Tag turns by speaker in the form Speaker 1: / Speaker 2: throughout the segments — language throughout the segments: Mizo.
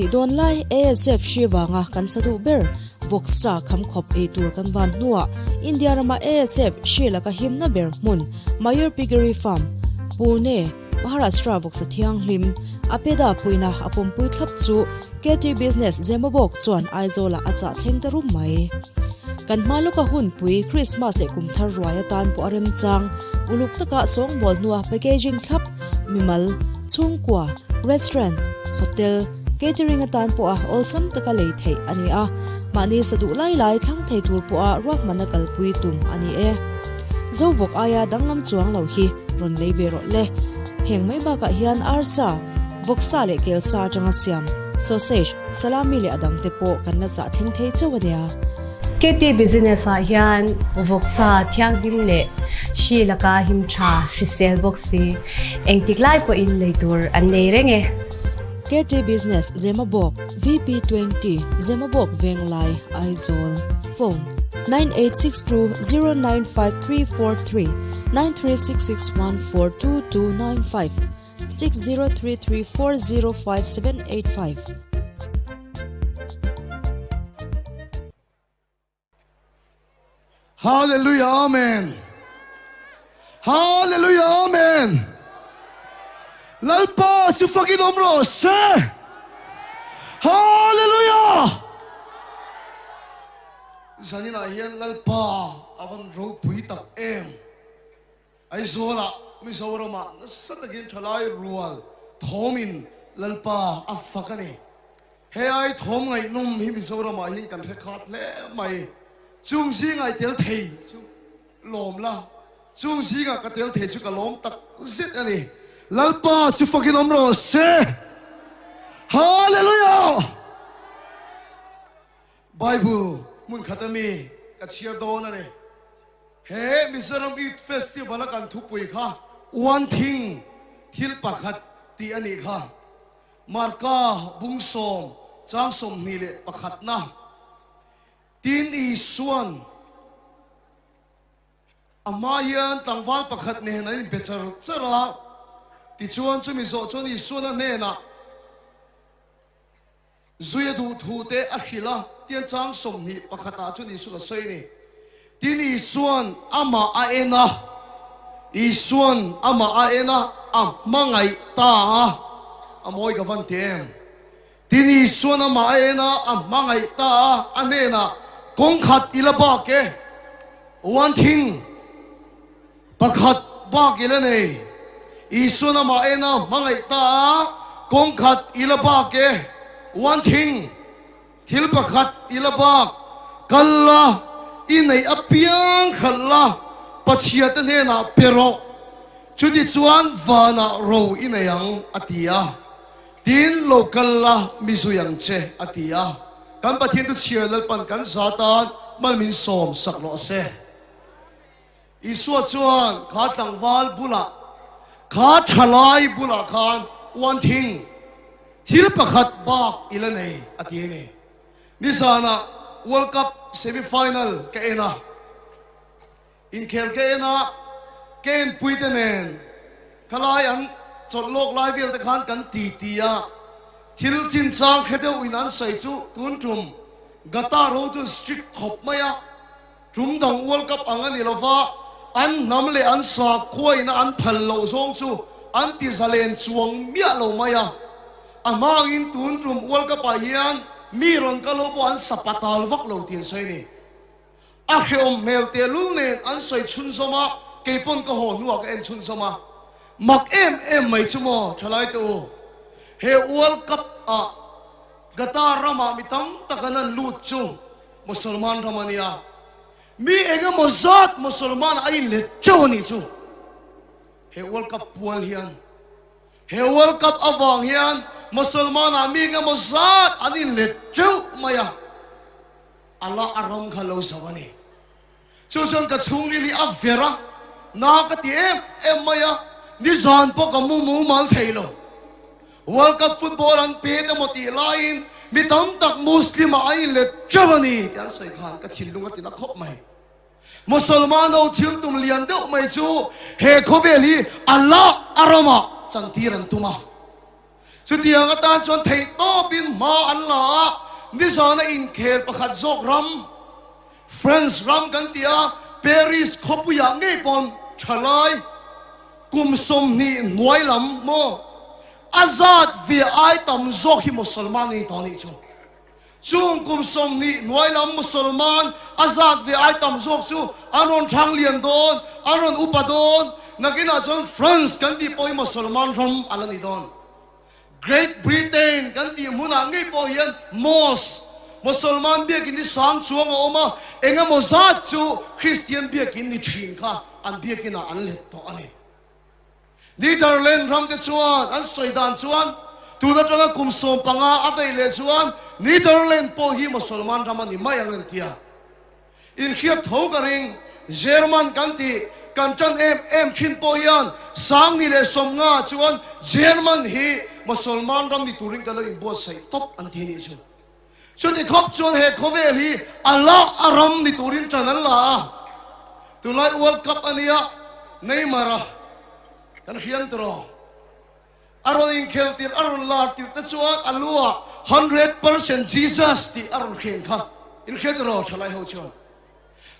Speaker 1: hnih dawn lai ASF hri vanga kan sa duh ber vawksa kham khawp ei tur kan van hnuah India rama ASF hri laka himna ber hmun Mayur Piggery Farm, Pune, Maharashtra vawksa thianghlim Apeda puina a pawmpui thlap chu KT Business Zemabawk chuan Aizawlah a chah thleng ta rum mai. Kan hma lawka hunpui Krismas leh kumthar ruai atan pawh a remchang uluk taka sawngbawl hnua packaging thlap mimal, chhungkua, restaurant, hotel, catering atan pawha awlsam taka lei theih a ni a, mahni sa duh lai lai thlang thei tur pawha ruahmanna kalpui tum a ni e. Zovawk aia danglam chuang lo hi rawn lei ve rawh le. Heng mai bakah hian arsa, vawksa leh kelsa atanga siam, sausage, salami leh a dangte pawh kan la chah thleng thei chauh a nia.
Speaker 2: KT Business ah hian vawksa thianghlim leh hri laka him tha hrisel bawk si engtik lai pawhin lei tur an nei reng e.
Speaker 1: KT Business Zemabawk VP 20 Zemabawk Venglai Aizawl Phone 9862095343 9366142295 6033405785.
Speaker 3: Hallelujah Amen Hallelujah Amen Lalpa chu fakin awm rawh se Hallelujah Zaninah hian Lalpa a van ropui tak em. Aizawlah Mizoramah nasa takin thalai rual thawmin Lalpa a fak a ni. He ai thawm ngaihnawm hi Mizoramah hian kan hre khat hle mai. Chung zingah i tel thei chu lawm la, chung zingah ka tel thei chu ka lawm tak zet a ni. Lalpa chu fakin awm rawh se. Hallelujah! Bible hmun khat ami ka chhiar dawn a ni. He Mizoram Youth Festival a kan thupui kha One Thing, Thil Pakhat, tih a nih kha. Marka bung sawm chang 21 na tin Isuan a hma hian tlangval pakhat nen an inbe char char a, tichuan chumi zawh chuan Isuan a hnenah, Zuia duh thu te a hrilh a, tian chang 21 ah chuan Isuan a sawi a ni. Tin Isuan amah a en a, Isuan amah a en a, a hmangaih ta a, a mawi ka van ti em? Tin Isuan amah a en a, a hmangaih ta a, a hnenah, Kawngkhat i la bak e, one thing, Pakhat bak i la nei. Isuan amah en a hmangaih ta a, kawng khat i la bak e. One thing, thil pakhat i la bak. Kal la, i neih apiang hralh la, Pathiate hnenah pe rawh. Chutichuan vanah ro i nei ang, a ti a. Tin, lo kal la, mi zui ang che, a ti a. Kan Pathian chu chhiar Lalpan kan za tan mal min sawm sak rawh se. Isua chuan kha tlangval bulah, kha thalai bulah khan uan thing thil pakhat bak i la nei a ti a ni. Nizanah World Cup semi final ka en a, inkhel ka en a, ka enpui te nen khalai an chawlh lawk lai vel te khan kan ti ti a, thil chinchang hre deuh in an sawi chu tun tum Qatar ho chuan strict khawp mai a, Tum dang World Cup ang a ni lova, an hnam leh an sakhuaina an phal loh zawng chu an ti zalen chuang miah lo mai a. A hmangin tun tum World Cup ah hian mi rawn kal ho pawh an sa patal vak lo tih an sawi a ni. A hrehawm hmel tehlul nen an sawi chhunzawm a, kei pawn ka haw hnuah ka en chhunzawm a. Mak em em mai chu maw thalai te u, he World Cup ah Qatar ramah mi tam tak an han lut chu Mosolman ram a nia. Mi eng emaw zat Mosolman a inlet teuh a nih chu. He World Cup pual hian, he World Cup avang hian Mosolman ah mi eng emaw zat an inlet teuh mai a. Allah a ram kha lo zo a ni. Chu chuan ka chhungril hi a ver a, na ka ti em em mai a, nizan pawh ka mu mumal thei lo. World Cup football an pet emaw tih laiin mi tam tak Muslim ah an inlet teuh a ni tih an sawi khan ka thinlung a ti na khawp mai. Musalman ho thil tum lian deuh mai chu he khawvel hi Allah a ramah chantir an tum a. Chutiang atan chuan theihtawpin hma an la a, nizana inkhel pakhat zawk ram, France ram kan ti a, Paris khawpuiah ngei pawn thalai kum 20 hnuai lam maw a zat ve ai tam zawk hi Mosolman a ni tawh a nih chu. Chung kum 20 hnuai lam Mosolman a zat ve ai tam zawk chu an rawn thang lian dawn, an rawn upa dawn, nakinah chuan France kan tih pawh hi Mosolman ram a la ni dawn. Great Britain kan tih hmunah ngei pawh hian mosque, Mosolman biakin hi sang chuang a awm a, eng emaw zat chu Kristian biakin ni thin kha an biakinah an let tawh a ni. Netherland ram te chuan an sawi dan chuan tun atanga kum 15 a vei leh chuan Netherland pawh hi Mosolman ram a ni mai ang an ti a. Inhriat tho ka ring, German kan tih kan tan em em thin pawh hian 1050 chuan German hi Mosolman ram ni turin kan lo inbuatsaih tawp an ti a nih chu. Chuti khawp chuan he khawvel hi a la a ram ni turin tan an la a, tunlai World Cup a nia Neymar a kan hriam tawh. A rawn inkhel tirh a rawn lar tirh te chuan a lu ah 100% Jesus tih a rawn hren kha in hre tawh thalai ho chuan.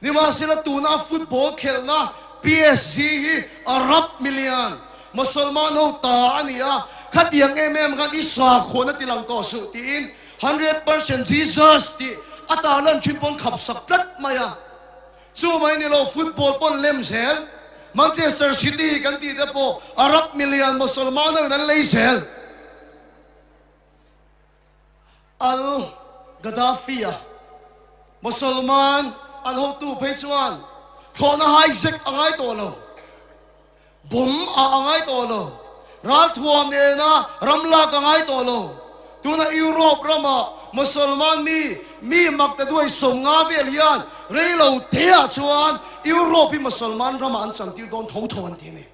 Speaker 3: Nimahsela tuna a football khelhna PSG hi Arab milian Mosolman ho ta a ni a, khatiang em em khan i sakhuan a ti lang tawh suh tiin 100% Jesus tih a tarlan thin pawn khap sak tlat mai a. Chu mai ni lo, football pawn lem zel. Manchester City kan tih te pawh Arab milian Mosolman ho in an lei zel. Al Gaddafi a Mosolman an hotu phei chuan thlawhna hai zek a ngai tawh lo. Bomb a a ngai tawh lo. Ralthuam nena ram lak a ngai tawh lo. Tuna Europe rama Mosolman mi, mi mak ta duai 50 vel hian rei lo te ah chuan Europe hi Mosolman ramah an chantir dawn tho tho an ti a ni.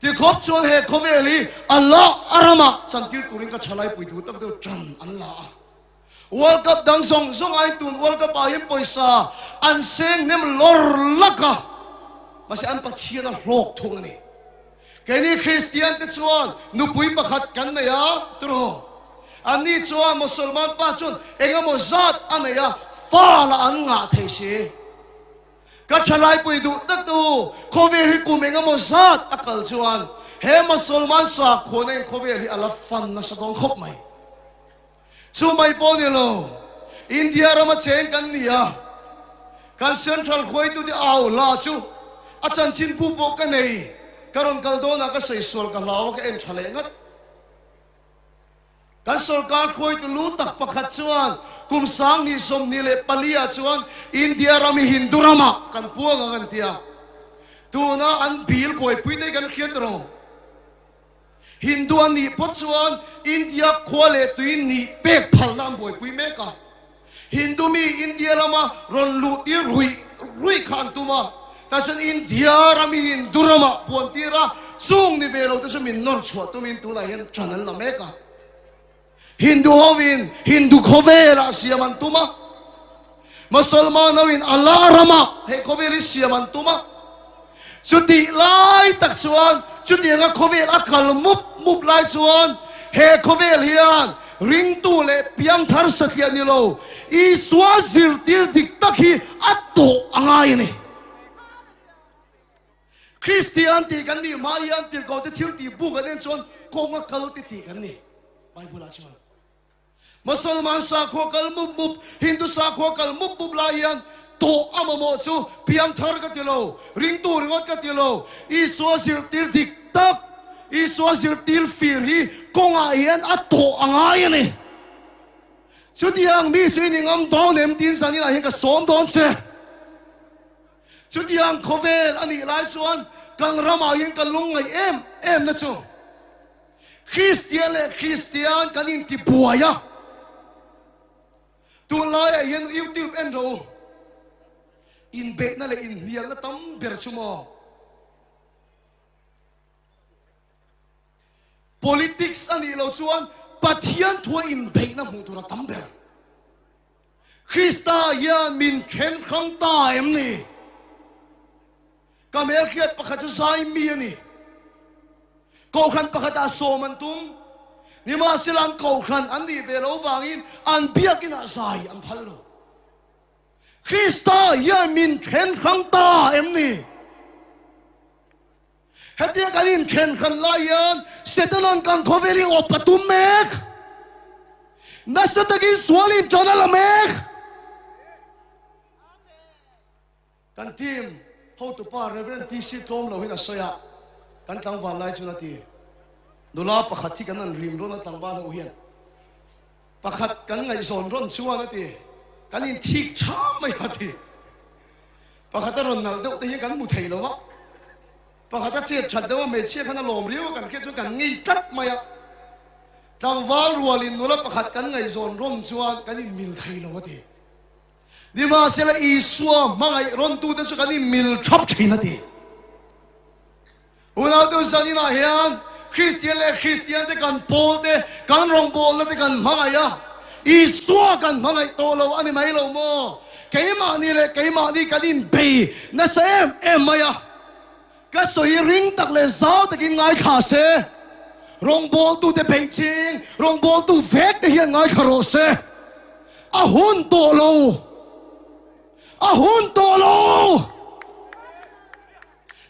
Speaker 3: Tikhawp chuan he khawvel hi Allah a ramah chantir turin ka thalai pui duh tak deuh tan an la a. World Cup dang zawng zawng aiin tun World Cup ah hian pawisa an seng hnem lawr lak a, mahse an Pathian a hlawk thung a ni. Keini Kristian te chuan nupui pakhat kan nei a, turaw? Anni chuan Mosolman pa chuan eng emaw zat a nei a, fa lah an ngah thei si. Ka thalai pui duh tak tu, khawvel hi kum eng emaw zat a kal chuan he Mosolman sakhuana in khawvel hi a la fan nasa dawn khawp mai. Chu mai pawh ni lo, India rama cheng kan ni a, kan Central hruaitute au hla chu a chanchin bu pawh ka nei, ka rawn kal dawnah ka sawi sual ka hlau a ka en tha leh ngat. Kan sorkar hruaitu lu tak pakhat chuan kum 2024 ah chuan India ram hi Hindu ramah kan puang ang an ti a, tuna an bill buaipui te hi kan hriat rawh. Hindu an nih phawt chuan India khua leh tui nih pek phalna an buaipui mek a. Hindu mi India lama rawn luh tir ruih ruih kha an tum a. Tah chuan India ram hi Hindu ramah puan tir a, chung ni ve lo te chu min nawr chhuah tumin tunah hian ṭan an la mek a. Hindu hovin Hindu khawvelah siam an tum a, Mosolman hovin Allah ramah hei khawvel hi siam an tum a. Chutih lai tak chuan chutianga khawvel a kal mup mup lai chuan he khawvel hian ringtu leh piangthar satliah ni lo Isua zirtir dik tak hi a tawh a ngai a ni. Kristian tih kan nih hma hian tirhkohte thil tih buk an en chuan kawnga kal te tih kan ni Bible ah chuan. Mosolman sakhua kal mup mup, Hindu sakhua kal mup mup lai hian tawh a mamawh chu piangthar ka ti lo, ringtu ringawt ka ti lo, Isua zirtir dik tak, Isua zirtir fir hi kawngah hian a tawh a ngai a ni. Chutiang mi chu i ni ngam dawn em tiin zaninah hian ka sawm dawn che. Chutiang khawvel a nih lai chuan kan ramah hian ka lungngaih em em na chu Kristian leh Kristian kan inti buai a. Tunlaiah hian YouTube en rawh u. Inbeihna leh inhnialna tam ber chu maw? Politics a nih loh chuan Pathian thua inbeihna hmuh tur a tam ber. Krista hian min then hrang ta em ni? Ka hmelhriat pakhat chu zai mi a ni. Kohhran pakhatah sawm an tum. Nimahsela an kohhran an nih ve lo vangin an biakinah zai an phal lo. Krista hian min then hrang ta em ni? Hetia kan inthen hran lai hian Setana'n kan khawvel hi awp a tum mek. Nasa takin sual inṭan a la mek. Kan team hotupa Rev. TC Tlawm lo hian a sawi a, kan tlangval lai chuan a ti, Nula pakhat hi kan han rim rawn a tlangval ho hian pakhat kan ngaihzawn rawn chuan a ti, kan inthik tha mai a ti. Pakhat a rawn nalh deuh te hian kan hmu thei lo va, pakhat a chet that deuh a, hmeichhia khan a lawm riau a kan hriat chuan kan ngei tlat mai a. Tlangval rualin nula pakhat kan ngaihzawn rawn chuan kan inmil thei lo a ti. Nimahsela Isua hmangaih rawntute chu kan inmil thap thin a ti. Unautu zaninah hian Kristian leh Kristiante kan pawl te, kan rawngbawlna te kan hmangaih a, Isua kan hmangaih tawh lo a ni mai lo maw? Keimahni leh keimahni kan inbei nasa em em mai a, ka sawi ring tak leh zau takin ngaithla se, rawngbawltute beih ching, rawngbawltu vek te hian ngaithla rawh se, a hun tawh lo, a hun tawh lo!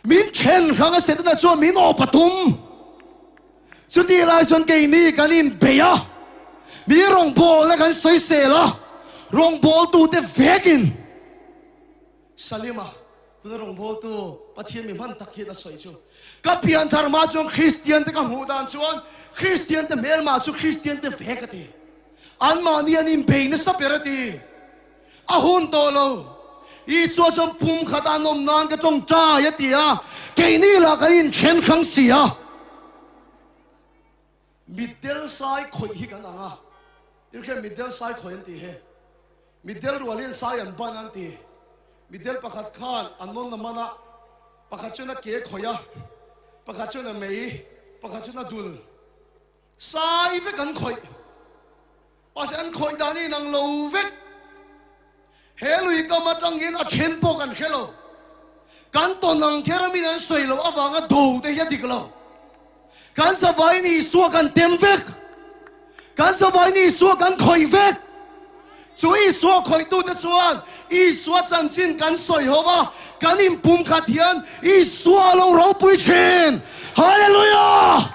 Speaker 3: Min then hrang a Setana chuan min awp a tum. Chutih lai chuan keini kan inbei a, mi rawngbawlna kan sawisel a, rawngbawltute vekin Salima, tuna rawngbawltu Pathian mi hman tak hian a sawi chu, Ka pianthar hma chuan Kristiante ka hmuh dan chuan Kristiante hmelmah chu Kristiante vek a ti. Anmahni an inbei nasa ber a ti. A hun tawh lo. Isua chuan pum khat a nawm nan ka tawngtai a ti a, keini lah kan inthen hrang si a. Mitdel sai khawih hi kan ang a, i hria mitdel sai khawih an tih hi. Mitdel rual hian sai an ban an ti. Mitdel pakhat khan a nawn a man a, pakhat chuan a ke khawih a, pakhat chuan a mei, pakhat chuan a dul. Sai vek an khawih. Mahse an khawih dan hi inang lo vek. He lui kam atangin a then pawh kan hre lo. Kan tawn ang kher a min an sawi loh avanga do te hi a dik lo. Kan zavaiin Isua kan tem vek. Kan zavaiin Isua kan khawih vek. Chu Isua khawihtute chuan Isua chanchin kan sawi ho va, kan inpumkhat hian Isua a lo ropui thin. Hallelujah!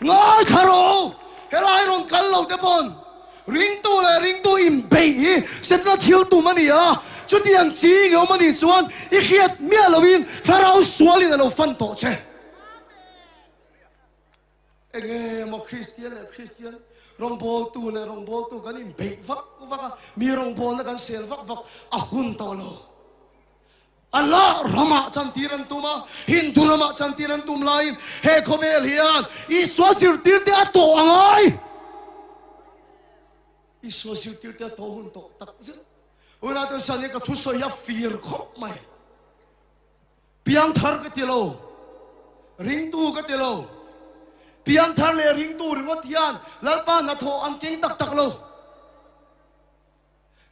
Speaker 3: Ngaithla rawh u, helai rawn kal lo te pawn ringtu leh ringtu inbeih hi Setana thil tum a ni a, chutiang chi nge awm a nih chuan i hriat miah loin thlarau sualin a lo fan tawh che. Enge maw Kristian leh Kristian, rawngbawltu leh rawngbawltu kan inbeih vak vak a, mi rawngbawlna kan sel vak vak a hun tawh lo. Allah ramah chantir an tum a, Hindu ramah chantir an tum laiin he khawvel hian Isua zirtirte a tawh a ngai. Isua zirtirte a tawh hun tawh tak zet. Unau ten ka thusawi hi a fir khawp mai. Piangthar ka ti lo, ringtu ka ti lo. Piangthar leh ringtu ringawt hian Lalpa hnathawh an keng tak tak lo.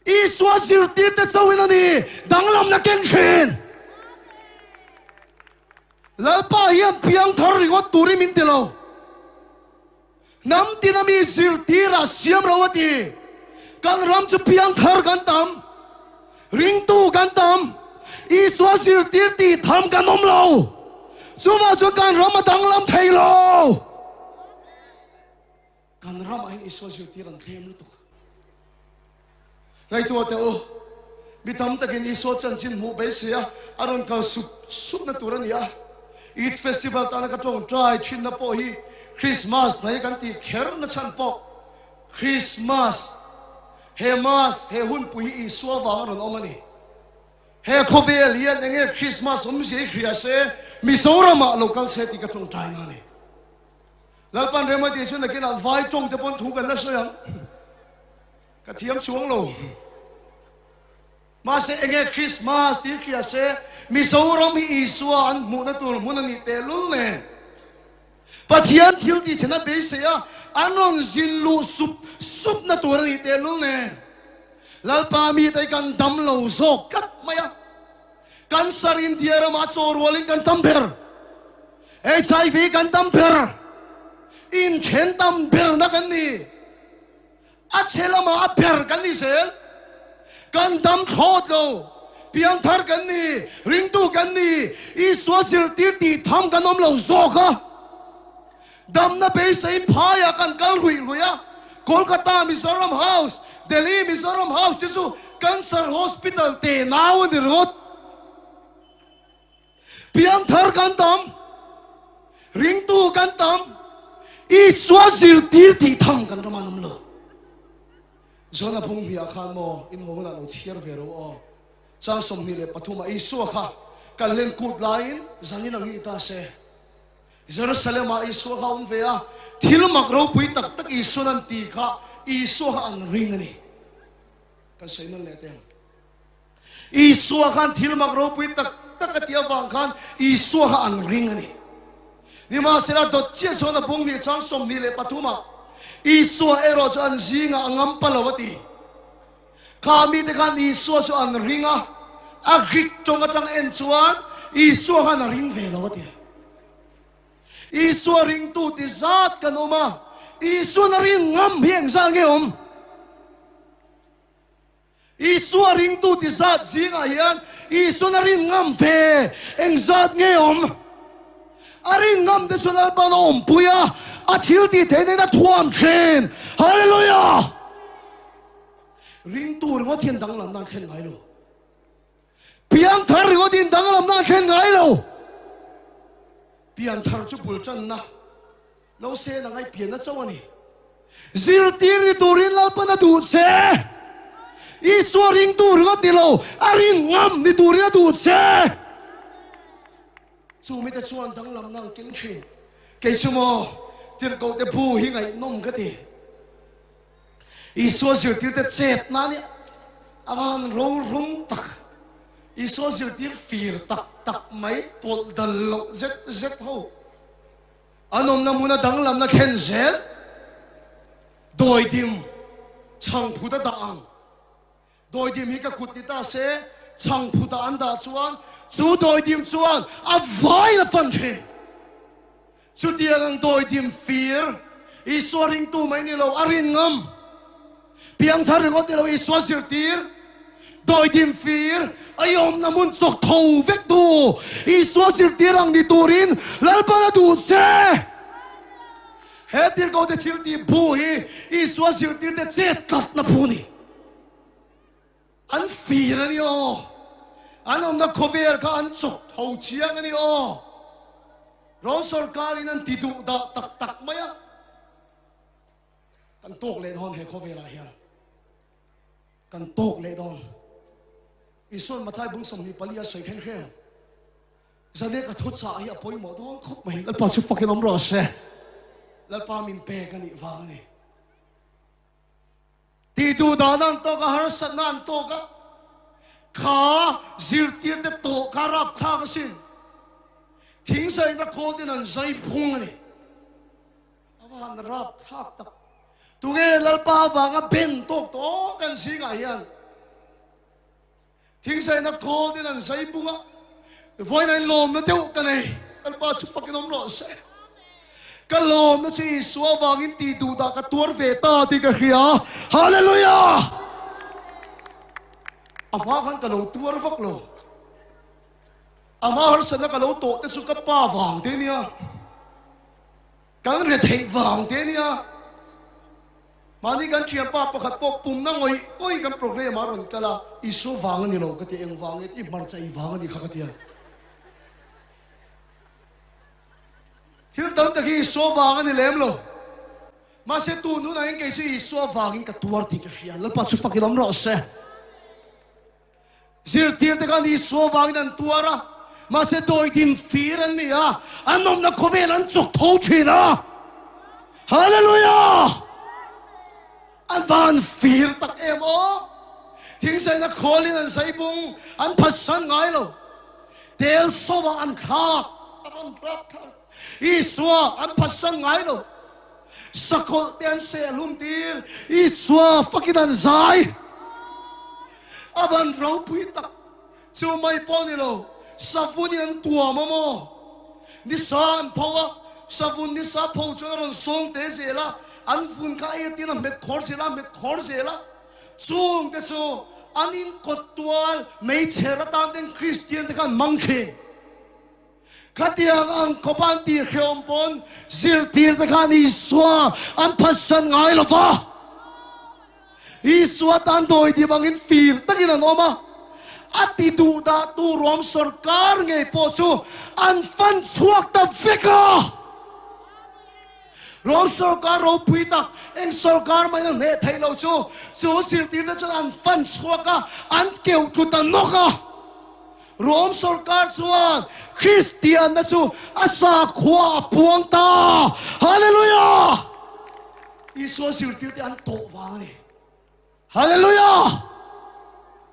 Speaker 3: Isua zirtirte chauhin a ni danglamna keng thin. Lalpa hian piangthar ringawt turin min ti lo. Hnam tina mi zirtirah siam ro a ti. Kan ram chu piangthar kan tam, ringtu kan tam, Isua zirtir tih tham kan awm lo. Chuvah chuan kan ram a danglam thei lo. Kan ramah hian Isua zirtir an thlem lutuk. Ngaihtuah teh u, mi tam takin Isua chanchin hmuh beisei a, a rawn kal sup supna tur a ni a. Eid Festival tana ka tawngtai thinna pawh hi Christmas hnai kan tih kher na chhan pawh Christmas, he Mass, he hunpui hi Isua vang a rawn awm a ni. He khawvel hian enge Christmas awmzia i hria se, Mizoramah lo kal se tih ka tawngtai na a ni. Lalpan rem a tih chu nakinah vai tawng te pawn thu kan la sawi ang. Ka thiam chuang lo. Mahse enge Christmas tih hria se Mizoram hi Isua an hmuhna tur hmun a nih tehlul nen. Pathian thil tih thena beisei a an rawn zin luh sup sup na tur a nih tehlul nen. Lalpa mite hi kan dam lo zawk tlat mai a. Cancer India ramah chaw rualin kan tam ber. HIV kan tam ber. Inthen tam berna kan ni. A chhe lamah a ber kan ni zel. Kan dam thlawt lo. Piangthar kan ni, ringtu kan ni, Isua zirtir tih tham kan awm lo zawk a. Damna beiseiin phaiah kan kal ruih ruih a. Kolkata Mizoram House, Delhi Mizoram House te chu Cancer Hospital teh nau a ni ringawt. Piangthar kan tam, ringtu kan tam, Isua zirtir tih tham kan ram an awm lo. Jona phung hmiah khan maw in haw hunah lo chhiar ve ro aw. Chang 23 ah Isua kha kan len kut laiin zanin ang hi ta se. Jerusalem ah Isua kha a awm ve a, thil mak ropui tak tak Isuan an ti kha Isua kha an ring a ni. Kan sawi nawn leh teh ang. Isua khan thil mak ropui tak tak a tih avang khan Isua kha an ring a ni. Nimahsela dawt chiah chuan a bung nih chang 23 ah Isua erawh chu an zingah a ngam pa lo a ti. Kha mite khan Isua chu an ring a, a Greek tawng atang en chuan Isua khan a ring ve lo a ti. Isua ringtu ti zat kan awm a, Isuan a ring ngam hi engzah nge awm? Isua ringtu ti zat zingah hian Isuan a rin ngam ve engzat nge awm? A rin ngam te chu Lalpan a awmpui a, a thil tih theih nen a thuam thin. Hallelujah! Ringtu ringawt hian danglamna an thlen ngai lo. Piangthar ringawt hian danglamna an thlen ngai lo. Pianthar chu bul tanna. Nose na ngai pianna chauh a ni. Zirtir ni turin Lalpan a duh che. Isua ringtu ringawt ni lo, a ring ngam ni turin a duh che. Chu mite chuan danglamna an keng thin. Kei chu maw, tirhkohte bu hi ngaihnawm ka ti. Isua zirtirte chet na nia, a van rorum tak. Isua zirtir fir tak tak mai pawlh dal loh zet zet ho. An awmna hmuna danglamna thlen zel dawidim chhangphut a dah ang. Dawidim hi ka kut ni ta se, chhangphutah an dah chuan chu dawidim chuan a vaiin a fan thin. Chutiang ang dawidim fir Isua ringtu mai ni lo, a rin ngam. Piangthar ringawt ni lo, Isua zirtir. Dawidim fir a i awmna hmun chawk tho vek tu Isua zirtir ang ni turin Lalpan a duh che. He tirhkohte thil tih bu hi Isua zirtirte chet tlatna bu ni. An fir a ni aw. An awmna khawvel kha an chawk tho chiang a ni aw. Ram sorkarin an ti duh dah tak tak mai a. Kan tawk leh dawn he khawvelah hian. Kan tawk leh dawn. Isuan Mathai bung 24 a sawi khen hrem. Zane ka thu chah hi a pawimawh dawn khawp mai. Lalpa chu fakin awm rawh se. Lalpa min pek a nih vang a ni. Tih duh dan an tawk a, harsatna an tawk a, kha zirtirte tawh kha rapthlak asin. Thingzaina khawlten an zai phung a ni. A va han rapthlak tak. Tunge Lalpa avanga ben tawk tawk kan zingah hian thingzaina khawlten an zai bung a, vawiin a inlawmna deuh ka nei. Lalpa chu fakin awm rawh se. Ka lawmna chu Isua avangin tih duh dah ka tuar ve ta tih ka hria. Hallelujah! A hma khan ka lo tuar vak lo. A hma harsatna ka lo tawh te chu ka pa vang te nia. Kan retheih vang te nia. Mahni kan thianpa pakhat pawh pumna ngawih ngawih kan program ah a rawn kal a, Isua vang a ni lo ka ti, eng vang nge i hmarcha i vang a ni kha ka ti a. Thil tam tak hi Isua vang a ni lem lo. Mahse tun hunah hian kei chu Isua vangin ka tuar tih ka hria. Lalpa chu fakin awm rawh se. Zirtirte khan Isua vangin an tuar a, mahse dawidim fir an ni a, an awmna khawvel an chawk tho thin a. Hallelujah! An van fir tak em aw! Thingsaina khawlin an zai bung, an phatsan ngai lo. Tel sawah an thlak, a van hlak thlak. Isua an phatsan ngai lo. Sakawlh te an seh hlum tir, Isua fakin an zai. A van ropui tak, chu mai pawh ni lo, savunin an tuam a maw? Nisa an pho a, Savun ni sa pho chuan a rawn sawng te zel a, an vun kha ei atin a hmet khawr zel a, a hmet khawr zel a. Chung te chu an inkawt tual meichher atan ten Kristian te kha an hmang thin. Khatiang ang khawpa an tih hreawm pawn zirtir te khan Isua an phatsan ngai lo va. Isua tan dawi dim angin fir takin an awm a, a ti duh dah tu ruam sorkar ngei pawh chu an fan chhuak ta vek a. Rom sorkar ropui tak eng sorkar mahin a hneh theih lo chu, chu zirtirna chuan an fan chhuak a, an keuh tlu ta nawk a. Rom sorkar chuan Kristianna chu a sakhua a puang ta. Hallelujah! Isua zirtirte an tawh vang a ni. Hallelujah!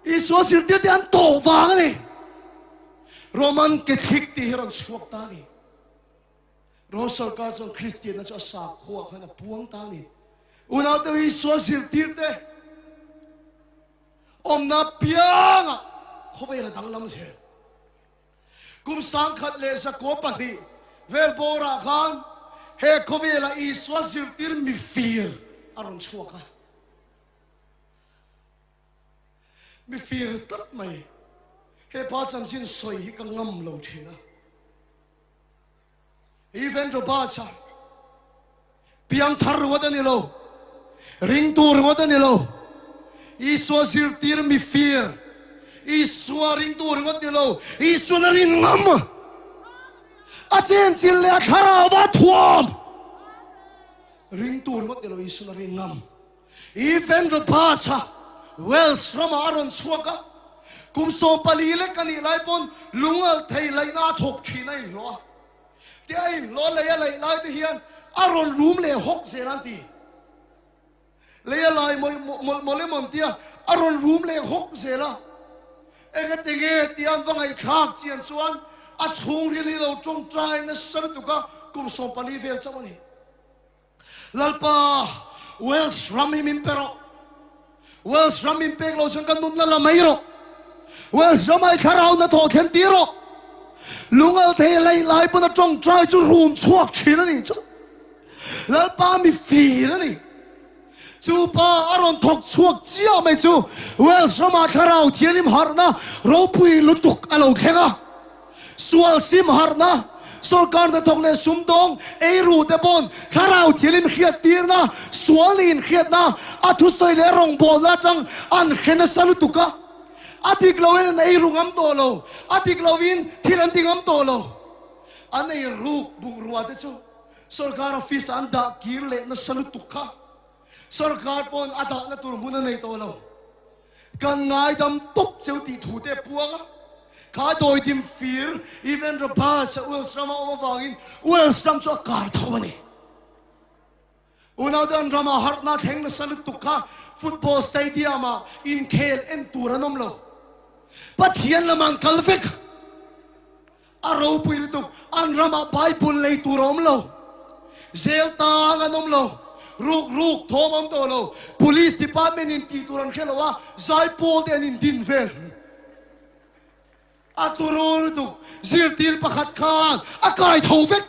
Speaker 3: Isua zirtirte an tawh vang a ni. Roman Catholic tih hi rawn chhuak ta a ni. Rom sorkar chuan Kristianna chu a sakhua khan a puang ta a ni. Unaute Isua zirtirte Awmna piangah khawvel a danglam zel. Kum 1902 vel bawrah khan he khawvelah Isua zirtir mifir a rawn chhuak a. Mifir tlat mai. He pa chanchin sawi hi ka ngam lo thin a. Even Roberts-a piangthar ringawt a ni lo, ringtu ringawt a ni lo, Isua zirtir mifir, Isua ringtu ringawt ni lo, Isuan a rin ngam, a chenchilh leh a thlarau a thuam, ringtu ringawt ni lo, Isuan a rin ngam. Even Roberts-a Wales ramah a rawn chhuak a, kum 14 lek a nih lai pawn lungalh thei laihna a thawk thin a inhlawh a. Ti a inhlawh lei a laih lai te hian a rawn rum leh hawk zel an ti. Lei a lai mawih mawlh mawlh emaw an tia a rawn rum leh hawk zel a. Engati nge tia an va ngaihthlak chian chuan a chhungril hi lo tawngtai nasa lutuk a, kum 14 vel chauh a ni. Lalpa, Wales ram hi min pe rawh. Wales ram min pek lo chuan ka nunna la mai rawh. Wales ram ai thlarau na thawh thlen tir rawh. Lungal thei lei lai pawn a tawngtai chu rum chhuak thin a ni chu. Lalpa mi fir a ni. Chu pa a rawn thawk chhuak chiah mai chu Wales ramah thlarau thianghlim harhna ropui lutuk a lo thleng a. Sual sim harhna, sorkar hnathawk leh sumdawng eiru te pawn thlarau thianghlim hriat tirna, sual nih inhriatna, a thusawi leh rawngbawlna atang an hre nasa lutuk a. A dik loin an eiru ngam tawh lo, a dik loin thil an ti ngam tawh lo. An eiruk bungrua te chu Sorkar office ah an dah kir leh nasa lutuk kha sorkar pawn a dahna tur hmun a nei tawh lo. Kan ngaidam tawp cheu tih thu te a puang a, kha dawidim fir Evan Roberts a Wales rama awm avangin Wales ram chu a kai tho a ni. Unaute an rama harhna thleng nasa lutuk kha football stadium ah inkhel en tur an awm lo. Pathian lamah an kal vek. A ropui lutuk, an ramah Bible lei tur a awm lo, zel tang an awm lo, ruk ruk thawm a awm tawh lo, Police department in tih tur an hre lo a, zaipawl te an indin vel. A turu lutuk, zirtir pakhat khan a kai tho vek.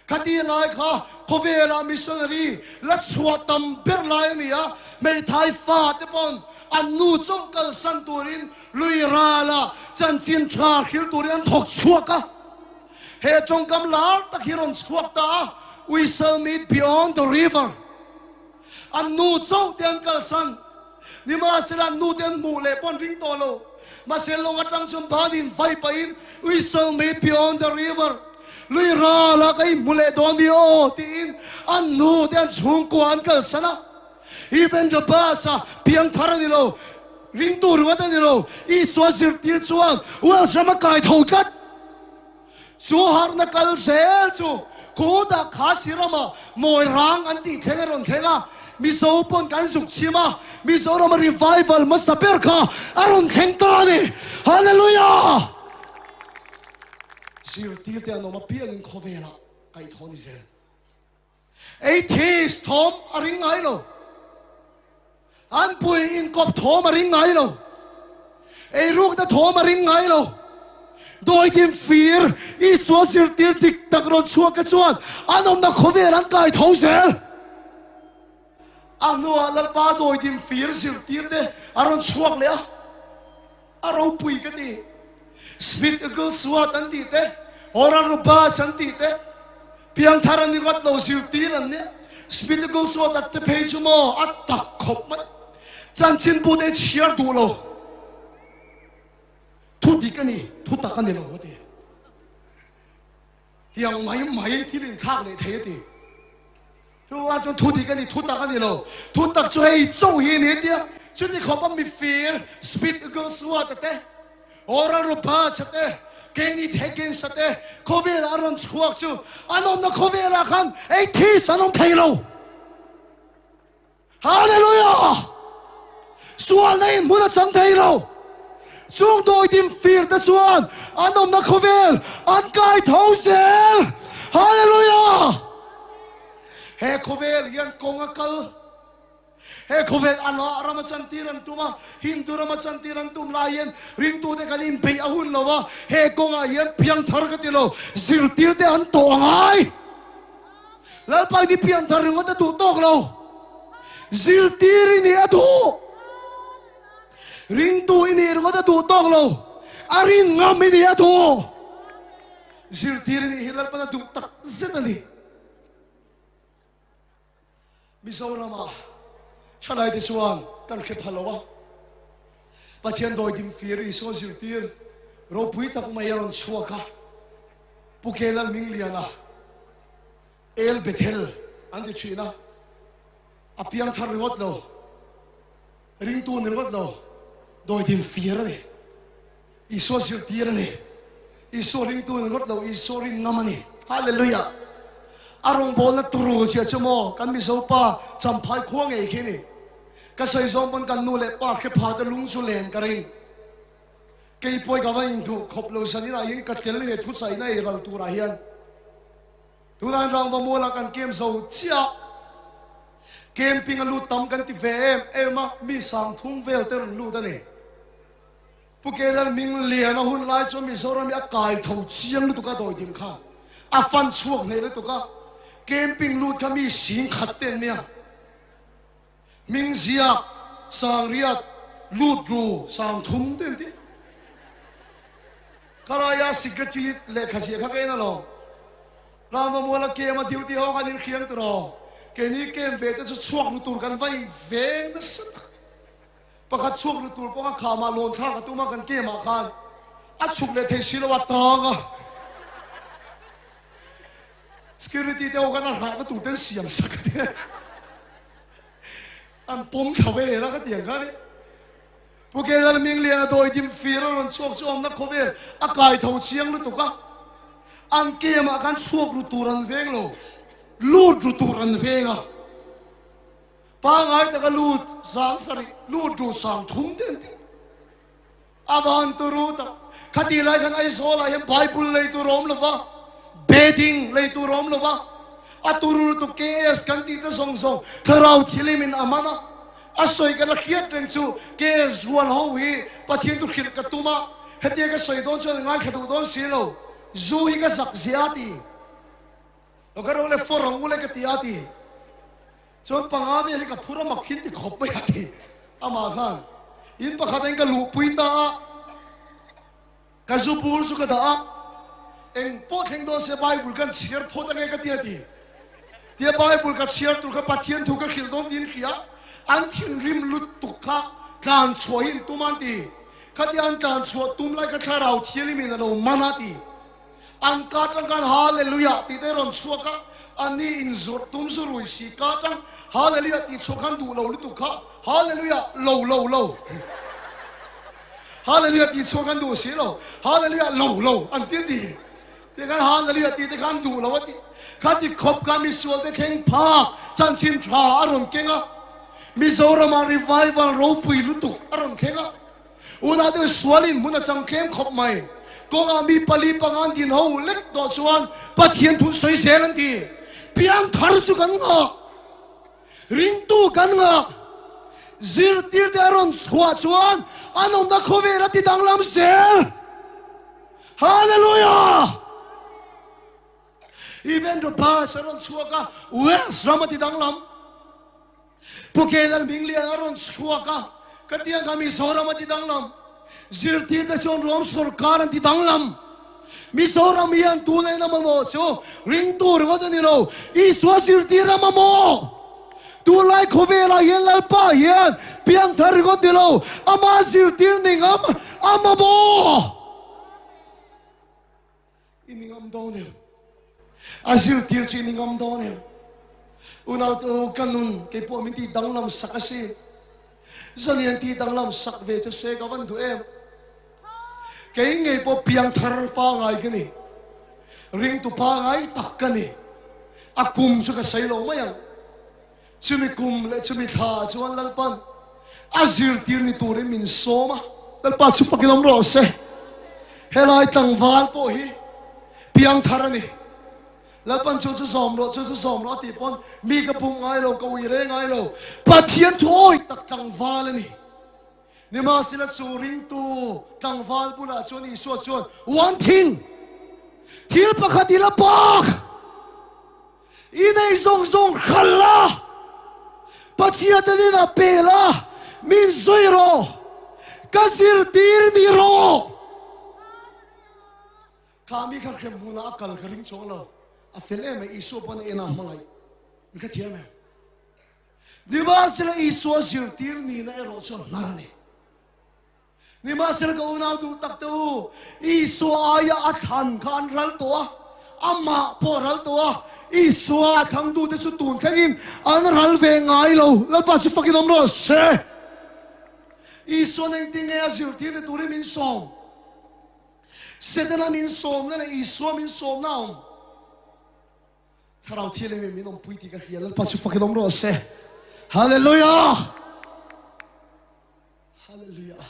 Speaker 3: Khati lai kha khawvelah missionary la chhuah tam ber lai a ni a, hmeithai fa te pawn an nu chauh kalsan turin lui rala chanchin tha hril turin an thawk chhuak a. He tawngkam lar tak hi rawn chhuak ta a, We shall meet beyond the river. An nu chauh te an kalsan. Nimahsela an nu te an hmuh leh pawh an ring tawh lo. Mahse lawng atang chuan banin vai pahin, We shall meet beyond the river, lui ralah ka inhmu leh dawn ni aw, tiin an nu te an chhungkua an kalsan a. Even Rabasa piangthar a ni lo, ringtu ringawt a ni lo, Isua zirtir chuan Wales rama kai tho tlat. Chu harhna kal zel chu khutah Khasi rama mawi rang an tih thleng a rawn thleng a, Mizo pawn kan zuk chhim a, Mizorama revival hmasa ber kha a rawn thleng ta a ni. Hallelujah! Zirtirte an awm apiangin khawvelah kaihthawh a ni zel. Atheist thawm a ring ngai lo. An pui inkawp thawm a ring ngai lo. Eirukna thawm a ring ngai lo. Dawidim fir Isua zirtir dik tak rawn chhuak te chuan an awmna khawvel an kai tho zel. A hnuah Lalpa dawidim fir zirtir te a rawn chhuak leh a, a ropui ka ti. Smith Wigglesworth an tih te, Oral Roberts an tih te, piangthar an ni vat lo zirtir an nia. Smith Wigglesworth a te phei chu maw a tak khawp mai. Chanchinbu te chhiar duh lo. Thu dik a ni, thu tak a ni lo a ti. Tiang mai mai thil inthlak leh thei a ti. Chuvang chuan thu dik a ni, thu tak a ni lo. Thu tak chu hei chauh hi a ni a tia. Chuti khawp a mifir Smith Wigglesworth-a te, Oral Roberts-a te, Kenneth Hagins-a te khawvelah a rawn chhuak chu an awmna khawvelah khan atheist an awm thei lo. Hallelujah! Sualna in hmun a chang thei lo. Chung dawidim fir te chuan an awmna khawvel an kai tho zel. Hallelujah! He khawvel hian kawng a kal. He khawvel Allah rama chantir an tum a, Hindu rama chantir an tum lai hian ringtute kan inbeih a hun lo a, he kawngah hian piangthar ka ti lo, zirtirte an tawh a ngai. Lalpa hi pianthar ringawt a duh tawk lo. Zirtir i nih a duh. Ringtu i nih ringawt a duh tawk lo. A rin ngam i nih a duh. Zirtir i nih hi Lalpan a duh tak zet a ni. Mizorama thalaite chuan kan hre pha lo a. Pathian dawidim fir Isua zirtir ropui tak mai a rawn chhuak a. Pu Kelal Mingliana, El Bethel an ti thin a, a piang thar ringawt lo, ringtu ni ringawt lo, dawidim fir a ni. Isua zirtir a ni. Isua ringtu ni ringawt lo, Isua rin ngam a ni. Hallelujah! A rawngbawlna turu zia chu maw kan Mizo pa Champhai khua ngei khi a ni. Ka sawi zawng pawn kan nu leh pa hre pha te lung chu len ka ring. Kei pawi ka va induh khawp lo zaninah hian ka tel he thuchaina ei ral turah hian tunah hian rangva mualah kan kem zo chiah camping a lut tam kan ti ve em em a mi sang thum vel te rawn lut a ni. Pu Kelal Ming Lian a hun lai chuan Mizoram hi a kai tho chiang lutuk a dawi ding khan a fan chhuak hneh lutuk a camping lut kha mi sing khat te an nia. Hming ziak, Sangriat, lut ru, Sangthum te an ti. Khalaia secretary lehkha ziah kha ka en alawm. Ramamuala camp a duty ho khan inhriang tur aw. Keini camp ve te chu chhuak ru tur kan va inveng nasa tak. Pakhat chhuak ru tur pawh kha khamah lawn thlak a tum a kan camp ah khan a chhuk leh thei si lo a tang a. Security te ho khan a hrahna tur te an siam sak a tia. An pawm thla vel a ka ti ang khan i. Pu Kelal Mingliana dawi dim fir a rawn chhuak chu awmna khawvel a kai tho chiang lutuk a. An camp ah khan chhuak ru tur an veng lo, lut ru tur an veng a. Pangai taka lut sang sarih, lut ru sang thum te an ti. A van turu tak. Khati lai khan Aizawlah hian Bible lei tur a awm lo va, bedding lei tur a awm lo va, a turu lutuk KS kan tih te zawng zawng Thlarau Thilimin a man a. A sawi ka la hriat reng chu KS rual ho hi Pathian thu hrilh ka tum a, hetia ka sawi dawn chuan a ngaithla duh dawn si lo. Zu hi ka zak zia a ti. Lo ka ro le fawr ang u le ka ti a ti. Chuan panga vel hi ka phur a mak hin ti khawp mai a ti. Amah khan in pakhat in ka luhpui ta a, ka zu bur chu ka dah a, eng pawh thleng dawn se Bible kan chhiar phawt ange ka ti a ti. Tia Bible ka chhiar tur kha Pathian thu ka hrilh dawn tiin hria, an thinrim lutuk kha tlan chhuah hi an tum a an ti. Khatia an tlan chhuah tum lai kha thlarau thianghlim in a lo man a ti. An ka tang khan Hallelujah tih te rawn chhuak a, a ni in zawrh tum zu rui si ka tang Hallelujah tih chhuak khan duh lo lutuk kha Hallelujah lo lo lo Hallelujah tih chhuak khan duh si lo Hallelujah lo lo an ti a ti tih khan Hallelujah tih te khan duh lo a ti kha ti khawp kha misual te thleng phak chanchin tha a rawn keng a Mizoramah revival ropui lutuk a rawn thleng a. Unau sualin hmun a chang tlem khawp mai. Kawngah mi pali pangan din ho lek tawh chuan Pathian thu sawi zel an ti. Piang thar chu kan nghak. Ringtu kan nghak. Zirtirte a rawn chhuah chuan an awmna khawvel a ti danglam zel. Hallelujah! Even Robas a rawn chhuak a, Wales ram a ti danglam. Pu Ke Lalhminglian a rawn chhuak a, ka ti ang kha Mizoram a ti danglam. Zirtirte chuan Rom sorkar an ti danglam. Mizoram hian tuna in a mamawh chu ringtu ringawt a ni lo, Isua zirtir a mamawh. Tunlai khawvelah hian Lalpa hian piangthar ringawt ni lo, ama zirtir ni ngam a mamawh. I ni ngam dawn em? A zirtir chu i ni ngam dawn em? Unaute u, ka nun kei pawh min tih danglam sak asin. Zalian tih danglam sak ve chu se ka van duh em? Kei ngei pawh piangthar pangai ka ni. Ringtu pangai tak ka ni. A kum chu ka sawi lo mai ang. Chumi kum leh chumi thla chuan Lalpan a zirtir ni turin min sawm a. Lalpa chu fakin awm rawh se. Helai tlangval pawh hi piangthar a ni. Lalpan chu chu zawm rawh, chu chu zawm rawh a tih pawn mi ka pum ngai lo, ka ui reng ngai lo. Pathian thu awi tak tlangval a ni. Nimahsela chu ringtu tlangval bulah chuan Isua chuan, One thing, thil pakhat i la bak, i nei zawng zawng hral la, Pathian telin a pe la, min zui rawh, ka zirtir ni rawh. Kha mi kha hrem hmunah a kal ka ring chuang lo, a fel em mai, Isua pawn a en a hmangaih, min hrethiam em? Nimahsela Isua zirtir nihna erawh chuan hnar a ni. Nimahsela ka unau duh tak te u, Isua aia a thlan kha an ral tawh a, amah pawh a ral tawh a, Isua a thlang duhte chu tun thlengin an ral ve ngai lo. Lalpa chu fakin awm rawh se. Isua'n engtin nge a zirtir ni turin min sawm? Setana min sawmna leh Isua min sawmna a awm. Thlarau Thianghlim in min awmpui tih ka hria, Lalpa chu fakin awm rawh se. Hallelujah! Hallelujah!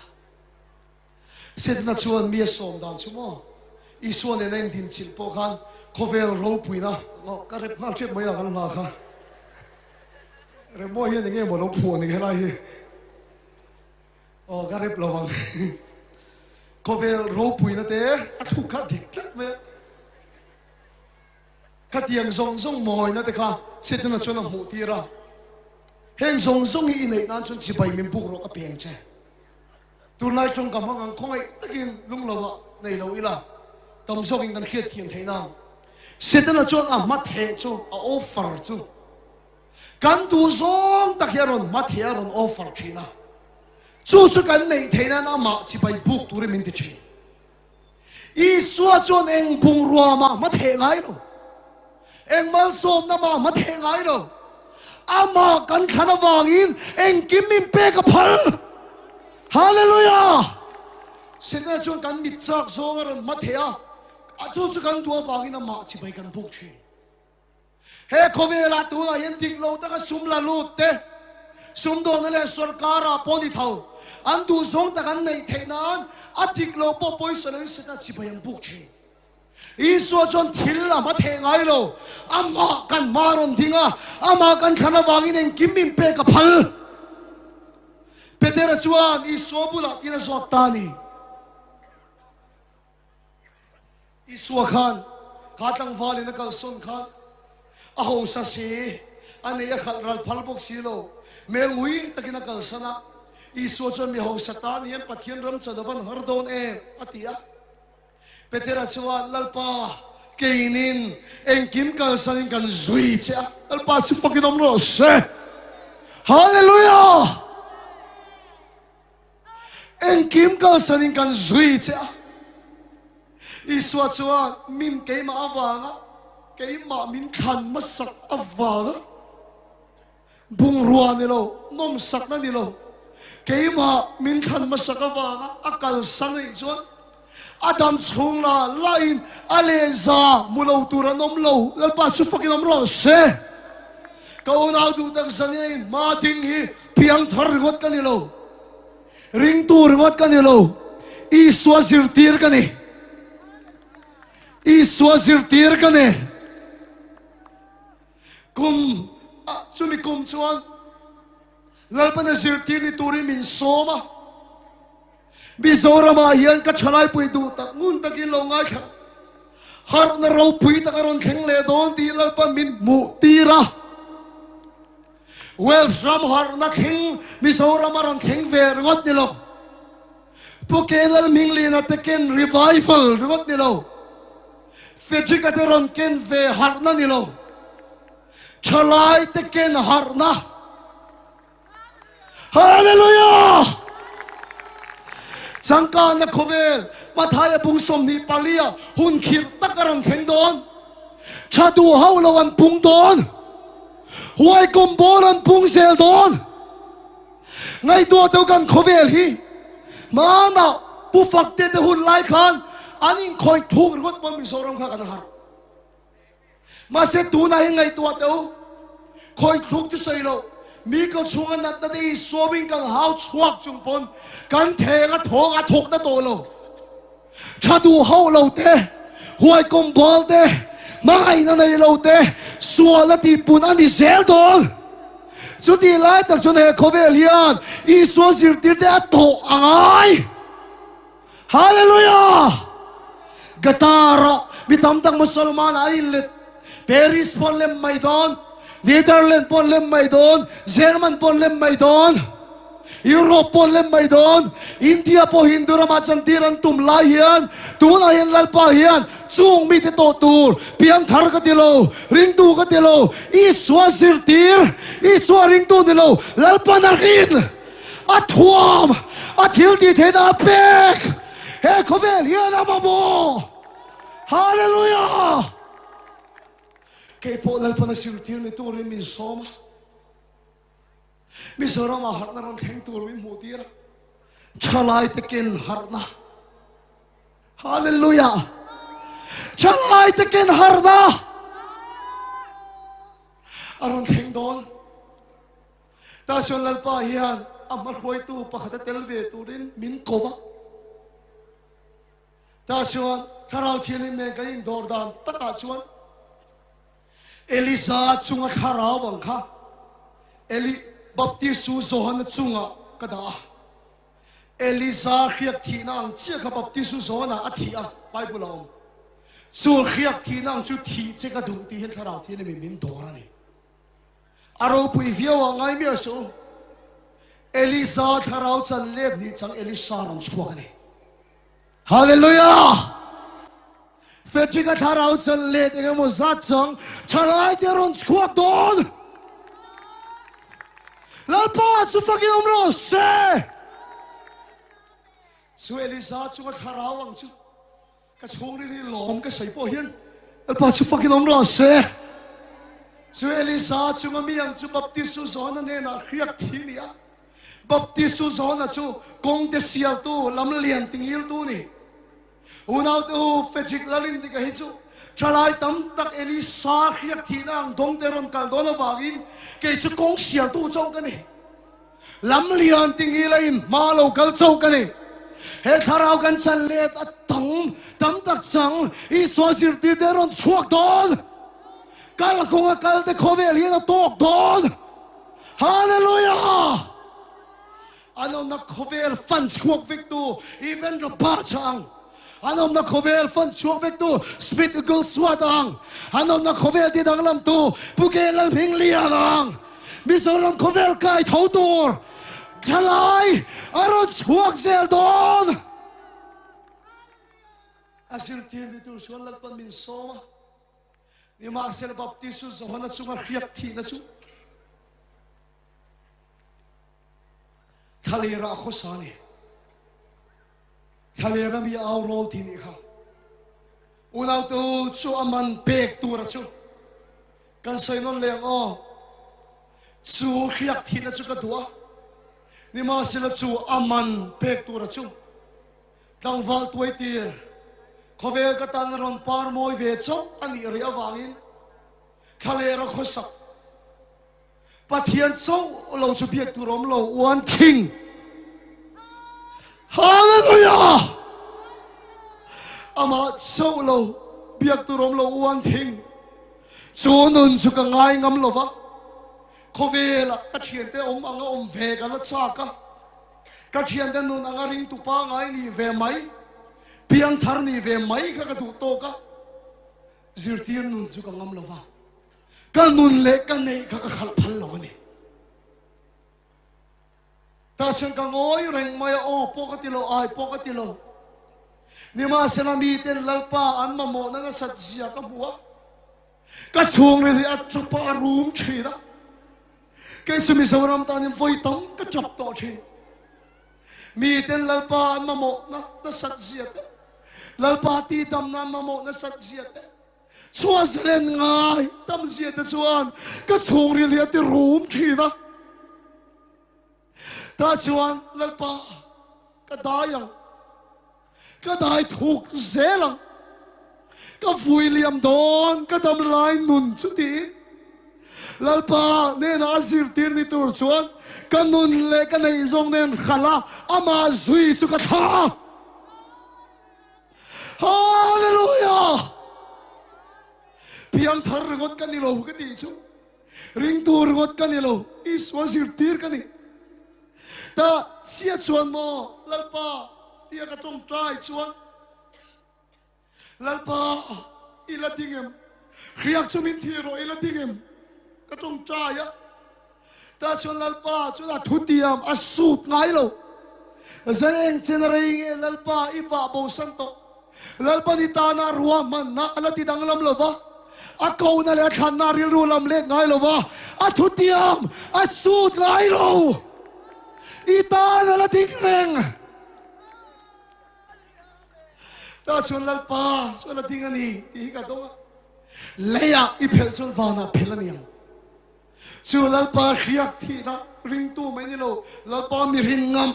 Speaker 3: Setana chuan mi a sawm dan chu maw? Isua nena in din chilh pawh khan khawvel ropuina ka rep nghal ṭep mai a kan hla kha. Remawi hian enge maw lo phuah ni helai hi. Aw ka rep lo ang. Khawvel ropuina te a thluk kha dik tlat mai a. Khatiang zawng zawng mawina te kha Setana chuan a hmuh tir a, Heng zawng zawng hi i neih nan chuan chibai min buk rawh ka peng che. Tunlai tawngka hmang ang khawngaih takin lunglo ah nei lo ila tam zawkin kan hriat thiam theih nan. Setana chuan a hma theh chu a offer chu kan duh zawng tak hi a rawn hma theh a rawn offer thin a, chu chu kan neih theih nan amah chibai buk turin min ti thin. Isua chuan eng bungrua mah hma theh ngai lo, eng malsawmna mah hma theh ngai lo. Amah kan thlan avangin engkim min pek a phal. Hallelujah! Setana chuan kan mit chak zawng a rawn hma theh a, chu chu kan duh avangin amah chibai kan buk thin. He khawvelah tunah hian dik lo taka sum la lut te, sumdawnna leh sorkarah pawh ni tho, an duhzawng tak an neih theih nan a dik lo pawh pawisa loin Setana chibai an buk thin. Isua chuan thil a hma theh ngai lo, amah kan hma rawn ding a, amah kan thlan avangin engkim min pek a phal. Petera chuan Isua bulah tin a zawt ta a ni. Isua khan kha tlangval in a kalsawn khan a hausa si, a nei a khalh ral phal bawk si lo, hmel ngui takin a kalsan a. Isua chuan mi hausa tan hian Pathian ram chan a van har dawn em? a ti a. Petera chuan, Lalpa, keinin engkim kalsanin kan zui che a. Lalpa chu fakin awm rawh se. Hallelujah! Engkim kalsanin kan zui che a. Isua chuan min keimah avanga, keimah min thlan hmasak avanga bungrua ni lo, nawmsakna ni lo, keimah min thlan hmasak avanga a kalsan anih chuan a dam chhung la lain a lehza hmu lo tur an awm lo. Lalpa chu fakin awm rawh se. Ka unau duh tak zania in hma ding hi piangthar ringawt ka ni lo. Ringtu ringawt ka ni lo. Isua zirtir ka ni. Isua zirtir ka ni. Kum chumi kum chuan Lalpana zirtir ni turin min sawm a. Mizoramah hian ka thalaipui duh tak ngun takin lo ngaithla harhna ropui tak a rawn thleng leh dawn tih Lalpa min hmuh tir a. Wales ram harhna thleng Mizoram a rawn thleng ve ringawt ni lo. Pu Ke Lalhmingliana te ken revival ringawt ni lo. Frederick-a te rawn ken ve harhna ni lo. Thalai te ken harhna. Hallelujah! Changkanna khawvel Mathaia bung 24 ah hun khirh tak a rawn thleng dawn. Tha duh hauh lo an pung dawn. Huai kum bawl an pung zel dawn. Ngaihtuah deuh kan khawvel hi hmanah Pu Fakte te hun lai khan an inkhawih thuk ringawt pawn Mizoram kha kan harh. Mahse tunah hi ngaihtuah teh u, khawih thluk chu sawi lo, mi ka chhunga natna te hi suamin kan hau chhuak chung pawn kan theng a thawng a thawk na tawh lo. Tha duh hauh lo te, huaikawm bawl te, hmangaihna nei lo te, sual a tihpun a ni zel dawn. Chutih lai tak chuan he khawvel hian Isua zirtir te a tawh a ngai. Hallelujah! Qatar-ah mi tam tak Musalman an inlet. Paris pawh an lem mai dawn, Netherlands pawh an lem mai dawn, German pawh an lem mai dawn, Europe pawh an lem mai dawn, India pawh Hindu ramah chantir an tum lai hian tunah hian Lalpa hian chung mite tawh tur piangthar ka ti lo, ringtu ka ti lo, Isua zirtir, Isua ringtu ni lo, Lalpa nakin a thuam, a thil tih theihna a pek, he khawvel hian a mamawh. Hallelujah! Kei pawh Lalpan a zirtir ni turin min sawm a, Mizoramah harhna rawn thleng tur min hmuh tir a, thalai te ken harhna. Hallelujah! Thalai te ken harhna a rawn thleng dawn. Tah chuan Lalpa hian a hmahruaitu pakhat a tel ve turin min ko va. Tah chuan Thlarau Thianghlim nen kan indawr dan takah chuan Elisa chunga thlarau ang kha Eli Baptist chu Johana chungah ka dah a. Elisa hriak thihna ang chiah kha Baptist chu Johana a thih a, Bible a awm. Chu hriak thihna ang chu thih che ka duh tih hian Thlarau Thianghlim in min dawr a ni. A ropui viau ah ngai miah suh u. Elisa thlarau chan let nih chang Elisa rawn chhuak a ni. Hallelujah! Frederick-a thlarau chan let eng emaw zat chang thalai te rawn chhuak dawn. Lalpa chu fakin awm rawh se. Chu Elisa chunga thlarau ang chu Ka chhungril hi lawm ka sawi pawh hian Lalpa chu fakin awm rawh se. Chu Elisa chunga mi ang chu Baptist chu Johana hnenah hriak thi ni a. Baptist chu Johana chu kawngte sialtu, lam lian tingiltu ni. Unaute u, Frederick Lalindika hi chu thalai tam tak Elisa hriak thihna ang dawngte rawn kal dawn avangin kei chu kawng sialtu chauh ka ni. Lam lian tingil a in hma lo kal chauh ka ni. He thlarau kan chan let a tang tam tak chang Isua zirtir te rawn chhuak dawn. Kal kawng a kal te khawvel hian a tawk dawn. Hallelujah! An awmna khawvel fan chhuak vek tu Even Rabba chang. An awmna khawvel fan chhuak vek tu Smith Wigglesworth ang. An awmna khawvel ti danglam tu Pu Ke Lalhming Lian ang. Mizoram khawvel kai tho tur thalai a rawn chhuak zel dawn. A zirtir ni tur chuan Lalpan min sawm a. Nimahsela Baptist chu Johana chunga hriat thihna chu thlalera khawsa a ni. Thlalera mi au rawl ti nih kha. Unautu chu a man pek tura chu Kan sawi nawn leh ang aw. Chu hriak thihna chu ka duh a, nimahsela chu a man pek tura chu tlangval tuaitir khawvel ka tan rawn par mawi ve chauh a nih rih avangin thlalera khawsak Pathian chauh lo chu biak tur awm lo uan thing. Hallelujah! Amah chauh lo biak tur awm lo uan thing. Chu nun chu ka ngai ngam lo va, khawvelah ka thiante awm anga awm ve ka la chak a. Ka thiante nun anga ringtu pangai nih ve mai, piangthar nih ve mai kha ka duh tawk a, zirtir nun chu ka ngam lo va, ka nun leh ka neih kha ka khalh phal lo a ni. Tah chuan ka ngawi reng mai a, aw pawh ka ti lo, ai pawh ka ti lo. Nimahsela miten Lalpa an mamawhna nasat zia ka hmu a, ka chhungril hi a tap a, a rum thin a. Kei chu Mizoram tanin vawi tam ka tap tawh thin. Miten Lalpa an mamawhna nasat zia te, Lalpa tihdamna an mamawh nasat zia te, chhuah zalen ngai tam zia te chuan ka chhungril hi a ti rum thin a. Tah chuan Lalpa ka dai ang, ka dai thuk zel ang, ka vui liam dawn ka dam lai nun chu tiin Lalpa nena a zirtir ni tur chuan ka nun leh ka neih zawng nen hralh a, amah zui chu ka thlah a. Hallelujah! Piangthar ringawt ka ni lo ka tih chu. Ringtu ringawt ka ni lo, Isua zirtir ka ni. Ta chiah chuan maw Lalpa tia ka tawngtai chuan, Lalpa i la ding em? Hriak chu min thih rawh i la ding em? Ka tawngtai a. Ta chuan Lalpa chuan a thutiam a sut ngai lo. Zan eng chen a rei nge Lalpa i vah bosan tawh. Lalpa ni tana ruahmanna a la ti danglam lo va, a kohna leh a thlanna rilru lam let ngai lo va, a thutiam a sut ngai lo. I tan a la ding reng. Tah chuan Lalpa chu a la ding a ni tih hi ka dawng a. Leiah i phelh chuan vanah phelh a ni ang. Chu Lalpa hriak thihna ringtu mai ni lo, Lalpa mi rin ngam,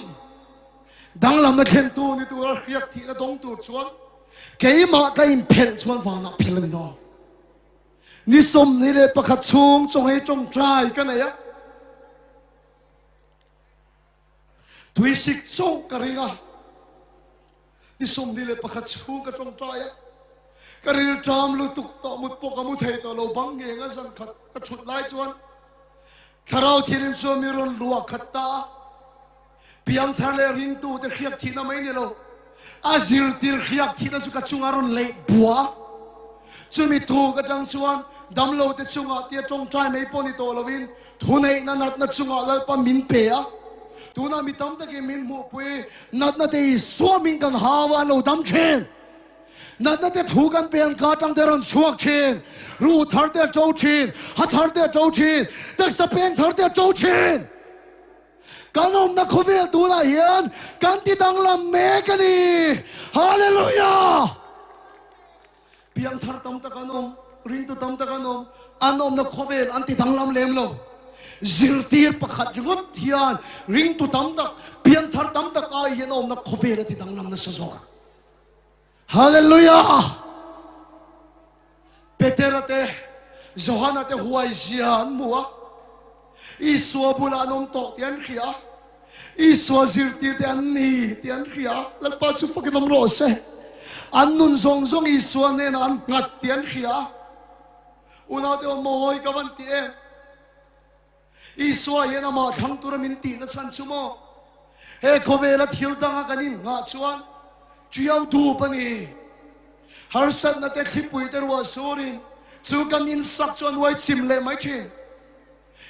Speaker 3: danglamna thlentu ni tura hriak thihna dawng tur chuan keimah ka inphelh chuan vanah phel a ni dawn. Ni 21 chhung chawnghei tawngtai ka nei a, tuisik chauh ka ring a. Ni 21 chhung ka tawngtai a, ka rilṭam lutuk tawh mut pawh ka mu thei tawh lo, bang ngeng a zan khat ka ṭhut lai chuan Thlarau Thianghlim chuan mi rawn luah khat ta a, piangthar leh ringtu te hriak thihna mai ni lo, a zirtir hriak thihna chu ka chunga rawn leih bua a, chumi tuk aṭang chuan damlo te chungah tia tawngtai mai pawh ni tawh lovin Thuneihna natna chungah Lalpa min pe a, tunah mi tam takin min hmuhpui. Natna te hi suamin kan hau a, an lo dam thin. Natna te thu kan pe an ka atang te a rawn chhuak thin. Ruh thar te a to thin, ha thar te a to thin, taksa peng thar te a to thin. Kan awmna khawvel tunah hian kan ti danglam mek a ni. Hallelujah! Piangthar tam tak an awm, ringtu tam tak an awm, an awmna khawvel an ti danglam lem lo. Zirtir pakhat ringawt hian ringtu tam tak, piangthar tam tak ai hian a awmna khawvel a ti danglam nasa zawk. Hallelujah! Petera te, Johana te huai zia an hmu a, Isua bulah an awm tawh tih an hria a, Isua zirtirte an ni tih an hria a, Lalpa chu fakin awm rawh se. An nun zawng zawng Isua hnenah an nghat tih an hria a. Unaute aw mawi ka van ti em? Isua hian amah thlang tura min tihna chhan chu maw? He khawvela thil danga kan innghah chuan ṭiau dup a ni. Harsatna te thlipui te ruah surin chu kan insak chu a nuai chim leh mai ṭhin.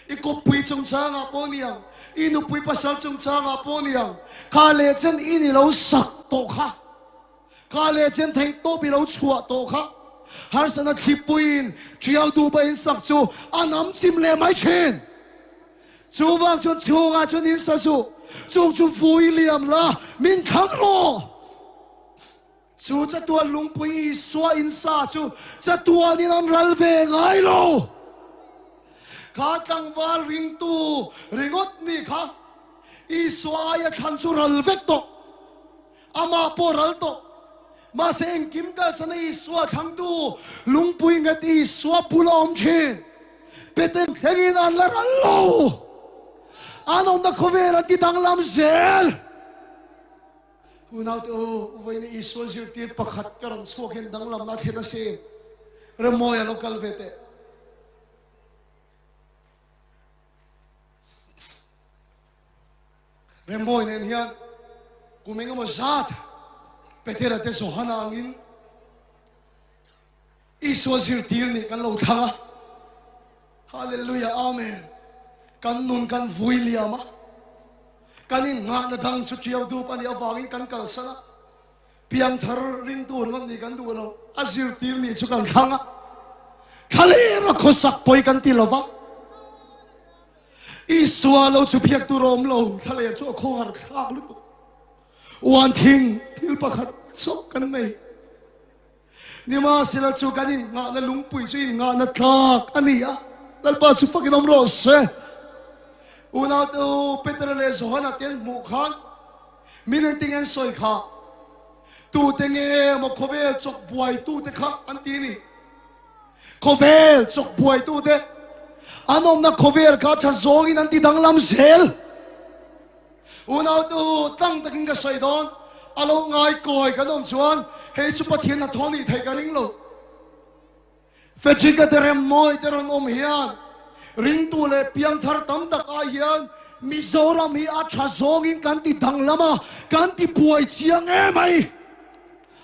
Speaker 3: I kawppui chungchangah pawh ni ang, i nupui pasal chungchangah pawh ni ang, kha leh chen in i lo sak tawh kha, kha leh chen theih tawp i lo chhuah tawh kha, harsatna thlipuiin ṭiau dupa in sak chu a nam chim leh mai ṭhin. Chuvang chuan chhungah chuan in sa suh, chung chu vui liam la, min thlang rawh. Chu chatuan lungpui Isua insa chu chatuanin an ral ve ngai lo. Kha tlangval ringtu ringawt ni kha Isua aia thlan chu ral vek tawh. Amah pawh ral tawh. Mahse engkim kalsana Isua thlangtu lungpui nghet Isua bul a awm thin. Peten thlengin an la ral lo. An awmna khawvel an ti danglam zel. Unaute u, vawiin Isua zirtir pakhat ka rawn chhuak hian danglamna a thlen a si. Remmawia lo kal ve teh. Rembawi nen hian kum engemaw zat Petera te Johana angin Isua zirtir nih kan lo thlang a. Hallelujah Amen. Kan nun kan vui liam a. Kan innghahna dang chu ṭiau dup a nih avangin kan kalsan a. Piangthar ringtu ringawt nih kan duh lo. A zirtir nih chu kan thlang a. Thlaler a khawsak pawi kan ti lo va. Isua lo chu phiak tur a awm lo. Thlaler chu a khawhar thlak lutuk. Uan thing thil pakhat chauh kan nei. Nimahsela chu kan innghahna lungpui chu innghahna tlak a ni a, Lalpa chu fakin awm rawh se. Unaute u, Petera leh Johana te an hmuh khan min engtin an sawi kha? Tute nge maw khawvel chawk buaitute kha an ti ni? Khawvel chawk buaitute an awmna khawvel kha tha zawngin an ti danglam zel. Unaute u, tlang takin ka sawi dawn, a lo ngai kawi kan awm chuan hei chu Pathian hnathawh nih theih ka ring lo. Frederick-a te rem mawi te rawn awm hian ringtu leh piangthar tam tak ai hian Mizoram hi a tha zawngin kan ti danglam a, kan ti buai chiang em mai.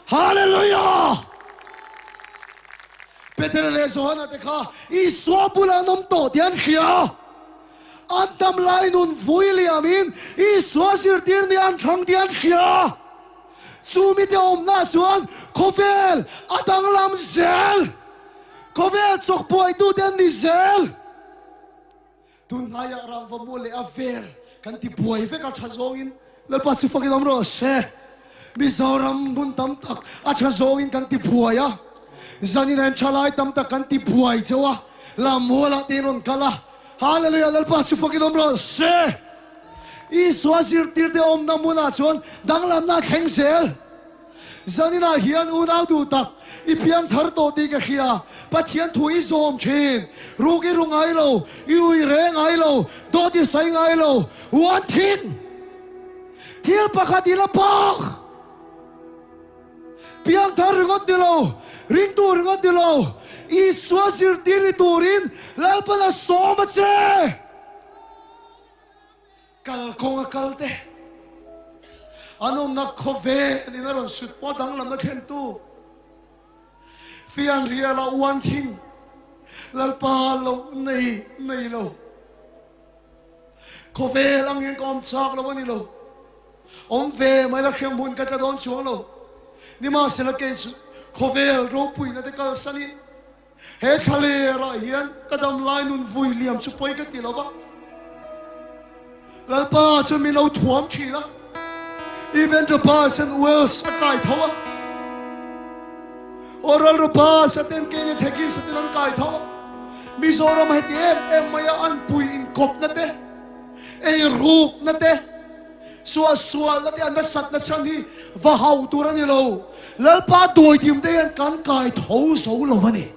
Speaker 3: Hallelujah! Petera leh Johana te kha Isua bulah an awm tawh tih an hria. An dam lai nun vui liamin Isua zirtir nih an thlang tih an hria. Chu mite awmna chuan khawvel a danglam zel. Khawvel chawkbuaitute an ni zel. Tunhnaiah rangva mual leh a vel kan ti buai vek a tha zawngin Lalpa chu fakin awm rawh se. Mizoram hmun tam tak a tha zawngin kan ti buai a, zanin hian thalai tam tak kan ti buai cheu a, lammualah te in rawn kal a, Hallelujah Lalpa chu fakin awm rawh se. Isua zirtirte awmna hmunah chuan danglamna a thleng zel. Zaninah hian unau duh tak i piang thar tawh tih ka hria. Pathian thu i zawm thin. Ruk i ru ngai lo, i ui re ngai lo, dawt i sawi ngai lo. One thing! Thil pakhat i la bak! Piang thar ringawt ni lo, ringtu ringawt ni lo, Isua zirtir ni turin Lalpan a sawm a che! Kal kawng a kal te, an awmna khawvel in a rawn sut pawh danglamna thlentu fianrial a uan thin Lalpa lo nei nei lo. Khawvel angin ka awm chak lo a ni lo. Awm ve mai la hriam hun ka tla dawn chuang lo. Nimahsela kei chu khawvel ropuina te kalsanin He thlalerah hian ka damlai nun vui liam chu pawi ka ti lo va, Lalpa chuan min lo thuam thin a, Even Roberts and Wells a kai tho a, Oral Roberts a ten Kenny Thekis a ten an kai tho a, Mizoram heti em em mai a an pui inkawpna te, eirukna te, Suahsualna te a nasatna chhan hi va hau tur a ni lo. Lalpa dawidim te hian kan kai tho zo lo a ni.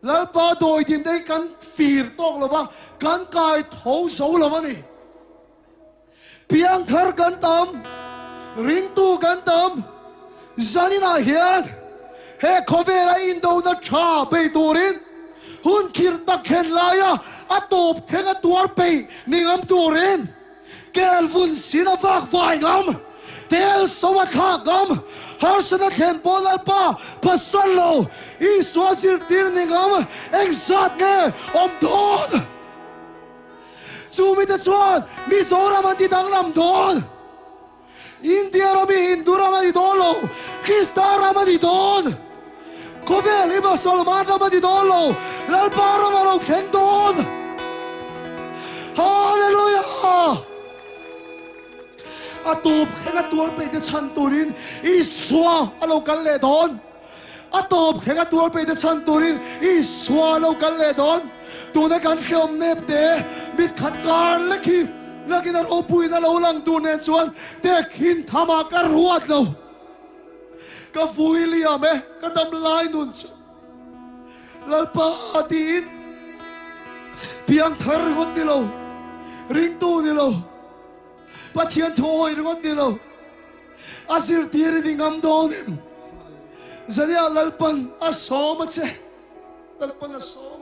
Speaker 3: Lalpa dawidim te hi kan fir tawk lo va, kan kai tho zo lo a ni. Piangthar kan tam, ringtu kan tam, zaninah hian he khawvela indona tha bei turin hun khirh tak thlen laia a tawp thleng a tuar peih ni ngam turin kel vun sin a vak vai ngam, tel so a thlak ngam, harsatna thlen pawh Lalpa phasan lo Isua zirtir ni ngam engzat nge awm dawn? Chu mite chuan Mizoram an ti danglam dawn. India ram hi Hindu ram a ni dawn lo, Krista ram a ni dawn. Khawvel hi Mosolman ram a ni dawn lo, Lalpa ram a lo thleng dawn. Hallelujah! A tawp thleng a tuar peih te chhan turin Isua a lo kal leh dawn. A tawp thleng a tuar peih te chhan turin Isua a lo kal leh dawn. Tuna kan hreawm nep te mit khat kar lek hi nakin a ropuiin a lo lang tur nen chuan tehkhin tham ah ka ruat lo. Ka vui liam e, ka dam lai nun chu Lalpa tiin piangthar ringawt ni lo, ringtu ni lo, Pathian thu awih ringawt ni lo. A zirtir i ni ngam dawn em? Zania Lalpan a sawm a che. Lalpan a sawm.